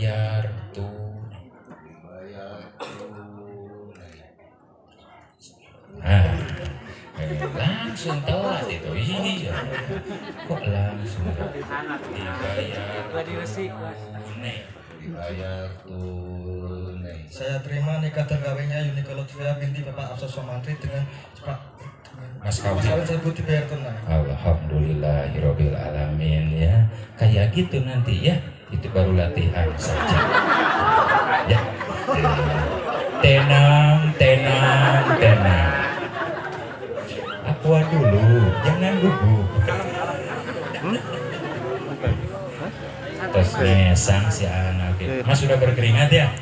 Dibayar tunai. Dibayar tunai. Nah, langsung telat itu. Iya. Kok langsung dibayar tunai. Dibayar tunai. Saya terima nikah dan kawinnya Yunike Lutfia binti Bapak Afsar Somantri dengan mas kawin tersebut dibayar tunai. Alhamdulillahirabbil alamin ya. Kayak gitu nanti ya. Itu baru latihan saja. Ya. Tenang, tenang, tenang. Aqua dulu, jangan gugup. Terus ngesang si anak. Mas sudah berkeringat ya?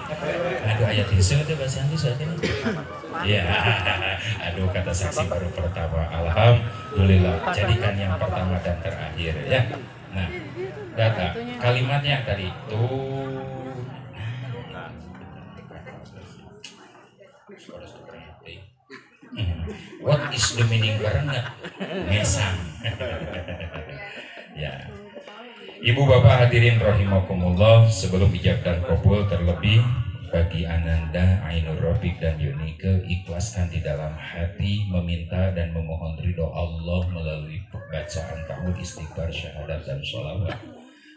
Aduh, ayat tisu itu bahasa Inggris saat ini. Ya, aduh, kata saksi baru pertama. Alhamdulillah, jadikan yang pertama dan terakhir ya. Nah, data kalimatnya tadi tuh. What is the meaning bareng nggak? Ngesang. Ya. Ibu bapak hadirin rahimakumullah, sebelum ijab dan qabul terlebih bagi Ananda, Ainur Rofiq dan Yunike, ikhlaskan di dalam hati meminta dan memohon ridho Allah melalui bacaan ta'awudz, istighfar, syahadat dan sholawat.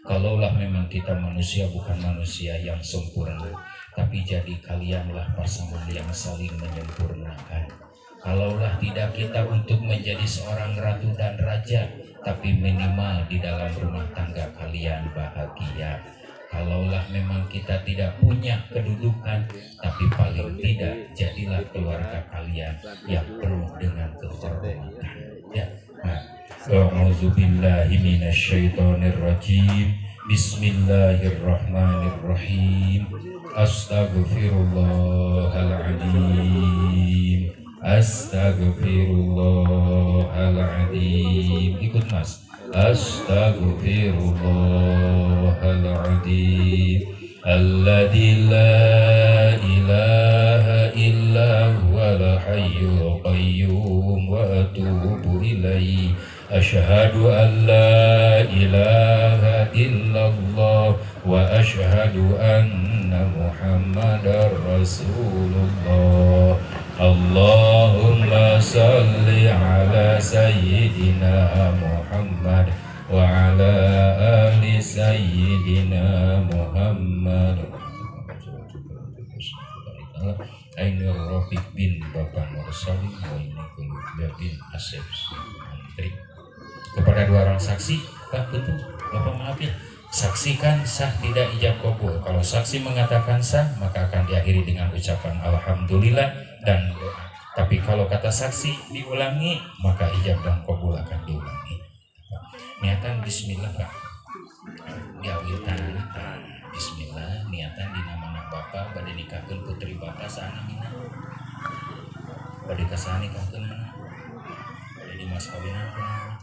Kalaulah memang kita manusia bukan manusia yang sempurna, tapi jadi kalianlah pasangan yang saling menyempurnakan. Kalaulah tidak kita untuk menjadi seorang ratu dan raja, tapi minimal di dalam rumah tangga kalian bahagia. Kalaulah memang kita tidak punya kedudukan, tapi paling tidak jadilah keluarga kalian yang penuh dengan kehormatan. Ya. Nah, a'udzubillahi minasyaitonirrajim. Bismillahirrahmanirrahim. Astaghfirullahaladzim. Astaghfirullahaladzim. Ikut mas. Astaghfirullahaladzim alladzi la ilaha illa huwal hayyul qayyum wa atubu ilaihi. Asyhadu an la ilaha illallah wa asyhadu anna Muhammadar Rasulullah. Allahumma salli ala sayyidina Muhammad wa ala ali sayyidina Muhammad. Ainur Rofiq bin Bapak Nursalim wa Yunike Lutfia bin Asep Sumantri. Kepada dua orang saksi, Pak, betul, Bapak maaf ya. Saksikan sah tidak ijab qabul. Kalau saksi mengatakan sah, maka akan diakhiri dengan ucapan alhamdulillah dan doa. Tapi kalau kata saksi diulangi, maka ijab dan qabul akan diulangi. Niatan bismillah, Pak. Diawil tanana bismillah, niatan di nama anak bapak bade nikahkeun putri bapak saha namina. Bade ka saha nikahkeun anak. Bade di mas kawinan kunaon.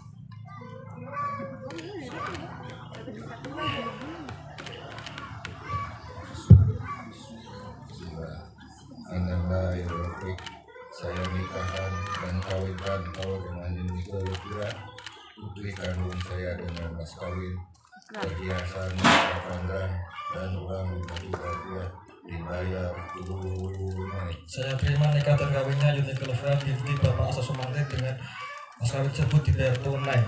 Ananda Rofiq, saya nikahkan dan kawinkan kau dengan Yunike Lutfia, putri kandung saya dengan mas kawin, perhiasan 8 gram dan uang 5 juta rupiah dibayar tunai. Saya terima nikah dan kawinnya Yunike Lutfia binti Bapak Asep Sumantri dengan mas kawin tersebut dibayar tunai.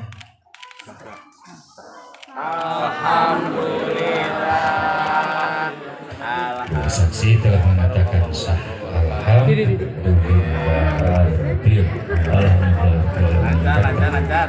Alhamdulillah. Dua saksi telah mengatakan sah. Alhamdulillah. Lancar, lancar, lancar.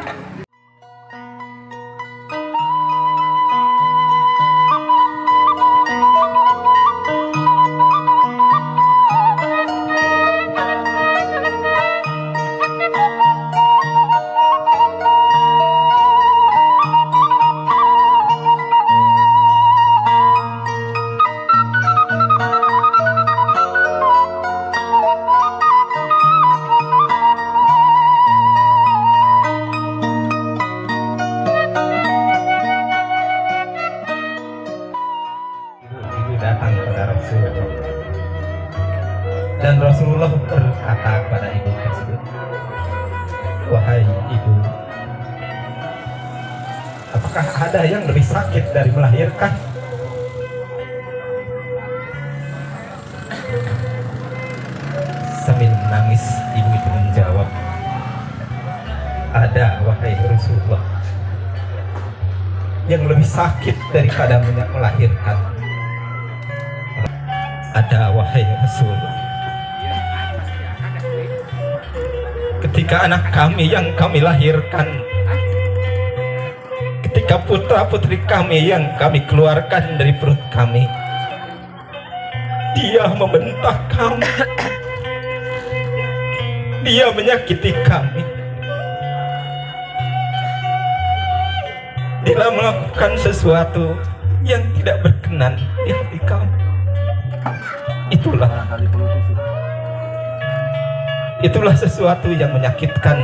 Datang kepada Rasulullah dan Rasulullah berkata kepada ibu tersebut, wahai ibu, apakah ada yang lebih sakit dari melahirkan? menangis, ibu itu menjawab, ada wahai Rasulullah, yang lebih sakit daripada melahirkan. Ada wahai Rasulullah, ketika anak kami yang kami lahirkan, ketika putra putri kami yang kami keluarkan dari perut kami, dia membentak kami, dia menyakiti kami, dia melakukan sesuatu yang tidak berkenan di hati kami. Itulah sesuatu yang menyakitkan.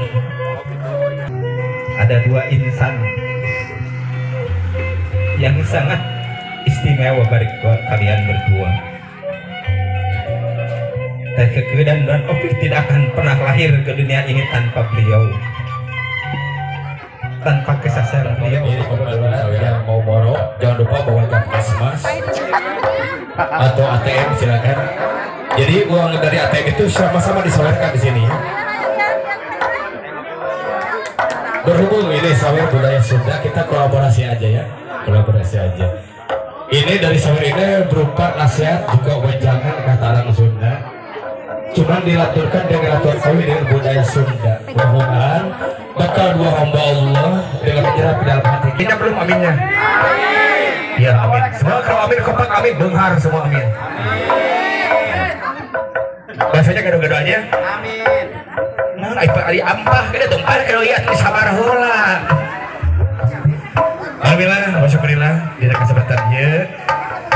Ada dua insan yang sangat istimewa bagi kalian berdua. Teh Keke dan Opik tidak akan pernah lahir ke dunia ini tanpa beliau, tanpa kesaksian beliau. Yang mau moro, jangan lupa bawa jam kasmas atau ATM, silakan. Jadi uang dari ATM itu sama-sama disawerkan di sini. Berhubung ini sawer budaya Sunda, kita kolaborasi aja ya, kolaborasi aja. Ini dari sawer ini berupa nasihat juga wejangan kata orang Sunda. Cuman dilaturkan dengan ratuan kawin dengan budaya Sunda. Mudah-mudahan bakal dua hamba Allah dengan menyerap ke dalam hati. Kita belum aminnya. Ya amin. Semua kalau amin kompak amin, benghar semua amin. Bahasanya gado-gado aja. Amin. Nah, ari ampah kada tumpah kalau ya sabar heula. Alhamdulillah, wa syukurillah dina kesempatan ieu.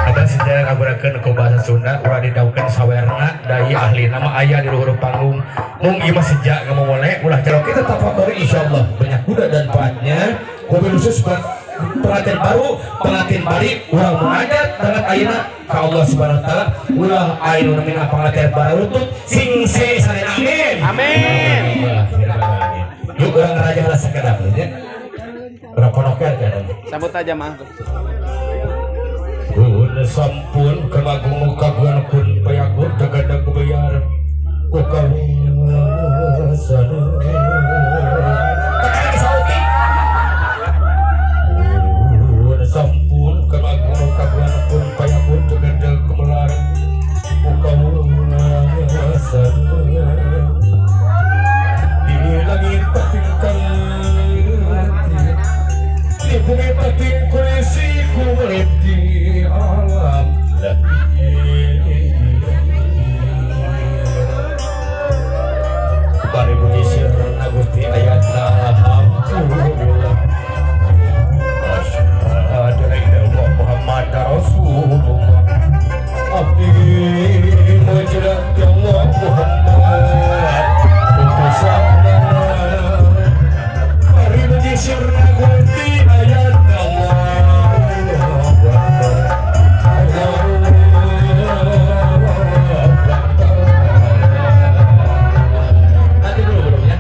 Abang sejak ngagurakeun ku bahasa Sunda ulah didaukeun sawerna dai ahli nama aya di luhur panggung. Mung ieu mah sejak ngamomole ulah jaluk kita tafakur insyaallah banyak guna dan manfaatnya. Mobil khusus buat pengantin baru, pengantin balik urang munajat banget ayeuna ka Allah Subhanahu wa taala. Ulah aya nu namina pengantin baru tuh sing se salin amin. Amin. Yuk urang raja lah sakedap nya. Urang ponoker kan. Sambut aja mah. Kun sampun kemagung kaguan kun payakur dagadang bayar ku kawasana. Kun sampun kemagung kaguan kun payakur dagadang kemelar ku kawasana. Di langit patingkang di bumi pating kulisi kulit di alam bari budi sirna Gusti ayatna alhamdulillah asyhadu la ilaha illallah Muhammad Rasulullah abdi mujilat Allah Muhammad utusanna bari budi sirna Gusti ayat Allah. Nanti dulu belum ya.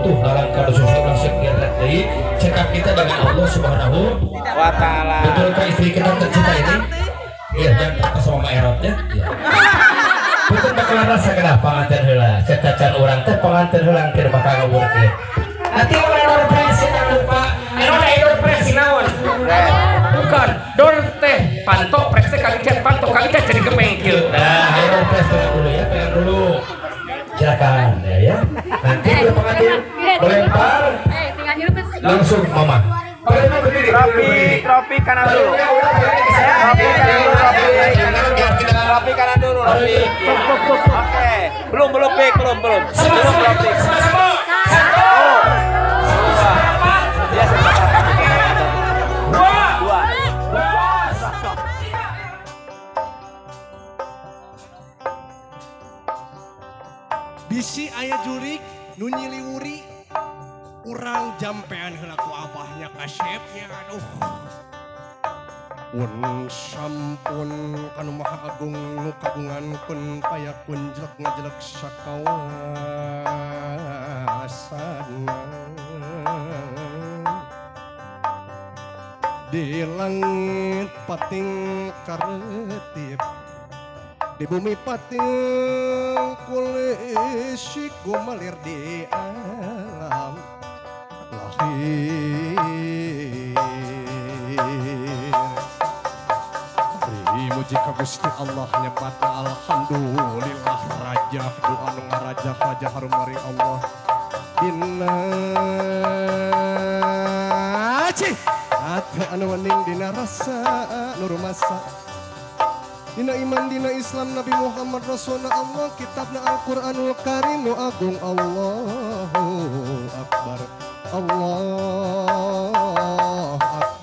butuh ngalangkah susah langsung kiamat deui. Cekap kita dengan Allah Subhanahu wa Ta'ala. Betulkah istri kita tercinta ini? Iya, jangan terpas sama Erotnya. Iya. Betul bakalan rasa kenapa panganten heula. Cacacan urang teh panganten heula keur bakal ngaburkeun. Nanti orang door prize jangan lupa. Anu door prize naon? Bukan, door teh panto prize teh kali cat panto kali cat jadi gepeng kieu. Nah, ayo door prize pegang dulu ya, pegang dulu. Silakan ya ya. Nanti udah pengantin melempar langsung mama. Trofi, trofi kanan dulu. Trofi kanan dulu, trofi. Trofi kanan dulu, trofi. Oke, belum belum pik, belum belum. Belum trofi. Satu. Dua. Bisi aya jurik nu nyiliwuri urang jampean heula ku abahnya kasepnya aduh. Un sampun kanu maha agung nu kagungan kun payakun jelek ngajelek sakawasana. Di langit pating karetip, di bumi pating kulisik gumalir di alam lahir. Muji ka Gusti Allah nyebatna alhamdulillah raja doa nu ngaraja raja harum maring Allah dina cih atuh anu wening dina rasa nu rumasa dina iman dina Islam Nabi Muhammad Rasulna Allah kitabna Al-Qur'anul Karim nu agung Allahu Akbar Allah Akbar.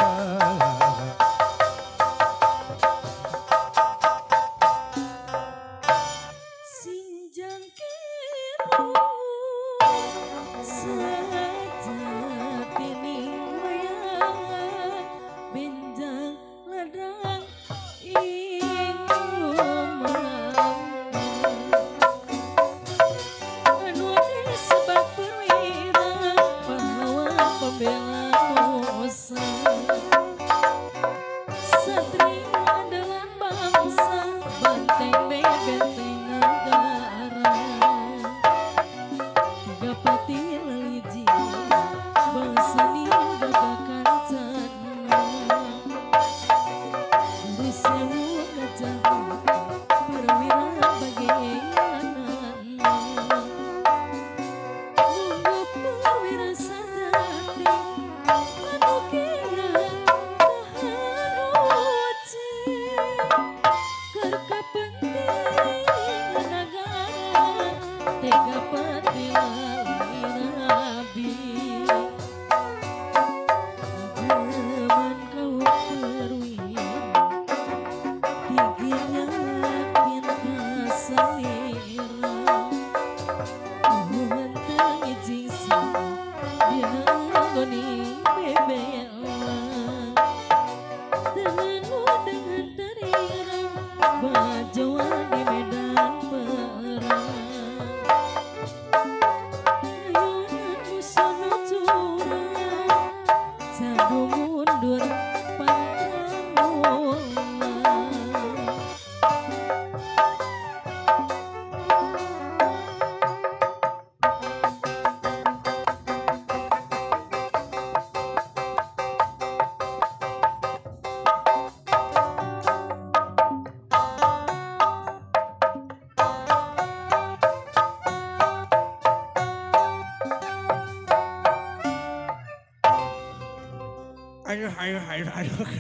Aduh,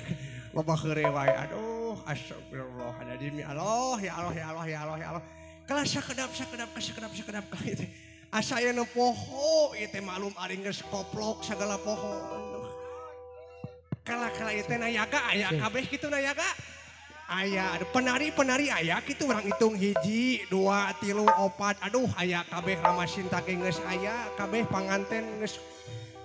loba heureuy wae. Aduh, astagfirullahaladzim. Ya Allah, ya Allah, ya Allah, ya Allah, ya Allah. Kelas sakedap sakedap sakedap sakedap kitu. Asa aya nu poho ieu teh maklum ari geus koplok sagala poho. Kala-kala ieu teh nayaga aya kabeh kitu nayaga. Aya, aduh penari-penari aya kitu urang hitung hiji, dua, tilu, opat. Aduh aya kabeh ramasinta ge geus aya, kabeh panganten geus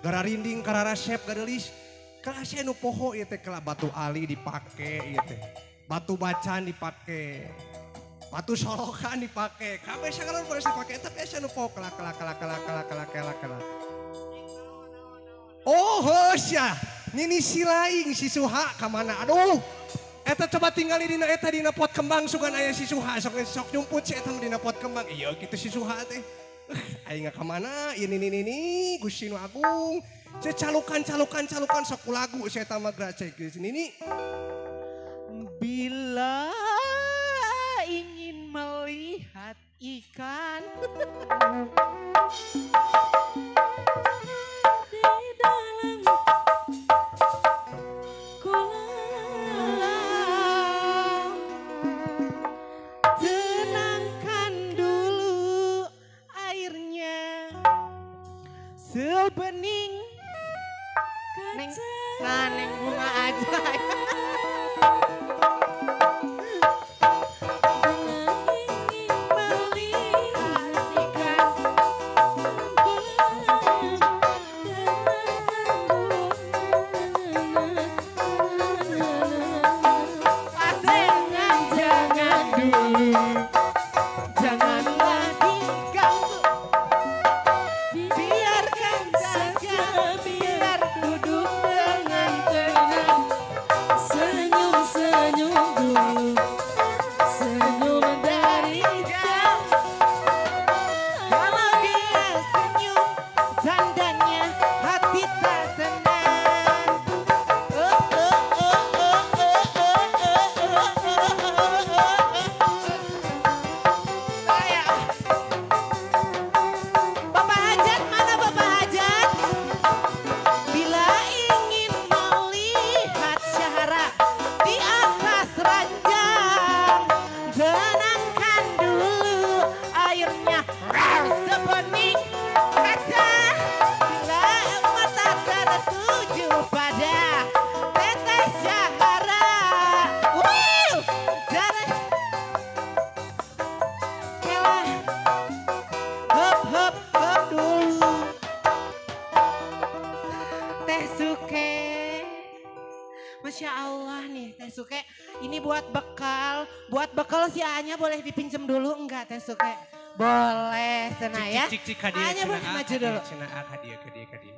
gararinding kararasep gareulis. Kelas nu poho ieu teh kela batu ali dipake ieu teh. Batu bacan dipake. Batu solokan dipake. Kabeh sagala rupa dipake tapi asa nu poho kela kela kela kela kela kela kela kela. Oh heus ya. Nini si laing si Suha ka mana? Aduh. Eta coba tinggali dina eta dina pot kembang sugan aya si Suha sok sok nyumput si eta dina pot kembang. Iya kitu si Suha teh. Aing ka mana? Ieu nini Gusti Nu Agung. Calukan calukan calukan sok lagu si eta mah gracek nini. Bila ingin melihat ikan di dalam kolam, tenangkan dulu airnya sebening neng, nah neng bunga aja. Masya Allah nih Teh Suke, ini buat bekal si A-nya boleh dipinjam dulu enggak Teh Suke? Boleh, Sena ya. A-nya boleh maju dulu.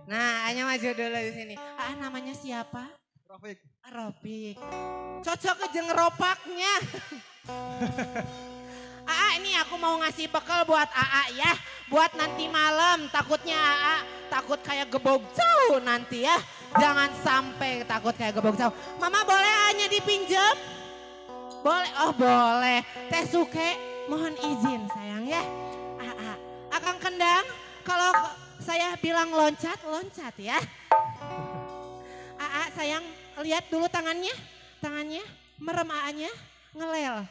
Nah, A-nya maju dulu di sini. A namanya siapa? Rofik. Rofik. Cocok ke jeng ropaknya. AA ini aku mau ngasih bekal buat AA ya. Buat nanti malam, takutnya AA takut kayak gebog jauh nanti ya. Jangan sampai takut kayak gebog jauh. Mama boleh A-nya dipinjam? Boleh, oh boleh. Teh Suke mohon izin sayang ya. AA. Akang Kendang, kalau saya bilang loncat, loncat ya. AA sayang, lihat dulu tangannya. Tangannya, merem AA-nya. Ngelel.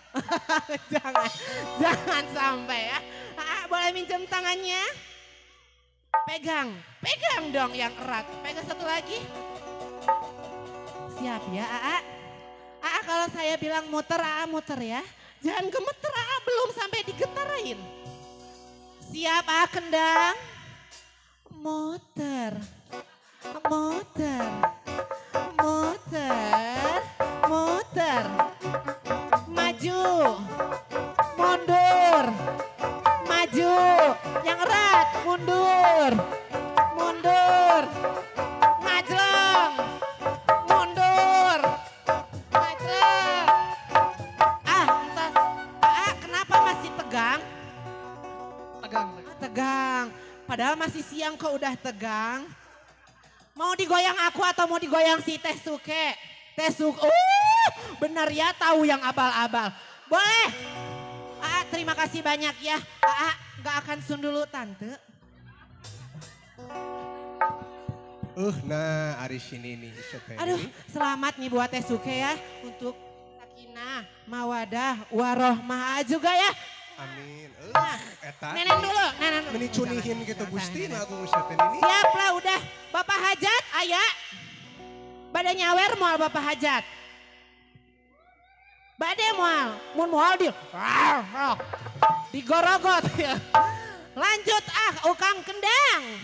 Jangan, jangan sampai ya. AA boleh minjem tangannya? Pegang, pegang dong yang erat. Pegang satu lagi. Siap ya AA. AA kalau saya bilang muter, AA muter ya. Jangan gemeter AA, belum sampai digetarain. Siap AA Kendang. Muter, muter, muter, muter. Maju, mundur, maju, yang erat, mundur, mundur, ngajleng, mundur, ngajleng. Ah, entah, ah, kenapa masih tegang? Tegang. Ah, tegang, padahal masih siang kok udah tegang. Mau digoyang aku atau mau digoyang si Teh Suke? Teh Suke, benar ya tahu yang abal-abal. Boleh. AA terima kasih banyak ya. AA gak akan sun dulu tante. Nah ari sini nih. Aduh selamat nih buat Teh Suke ya. Untuk sakinah, mawadah, warohmah juga ya. Amin. Nah, eta. Nenen dulu, nenen. Menicunihin gitu Gusti nah aku ngusatin ini. Siap lah udah. Bapak Hajat aya. Bade nyawer moal Bapak Hajat. Bade moal, mun moal di digorogot. Lanjut ah, Ukang Kendang.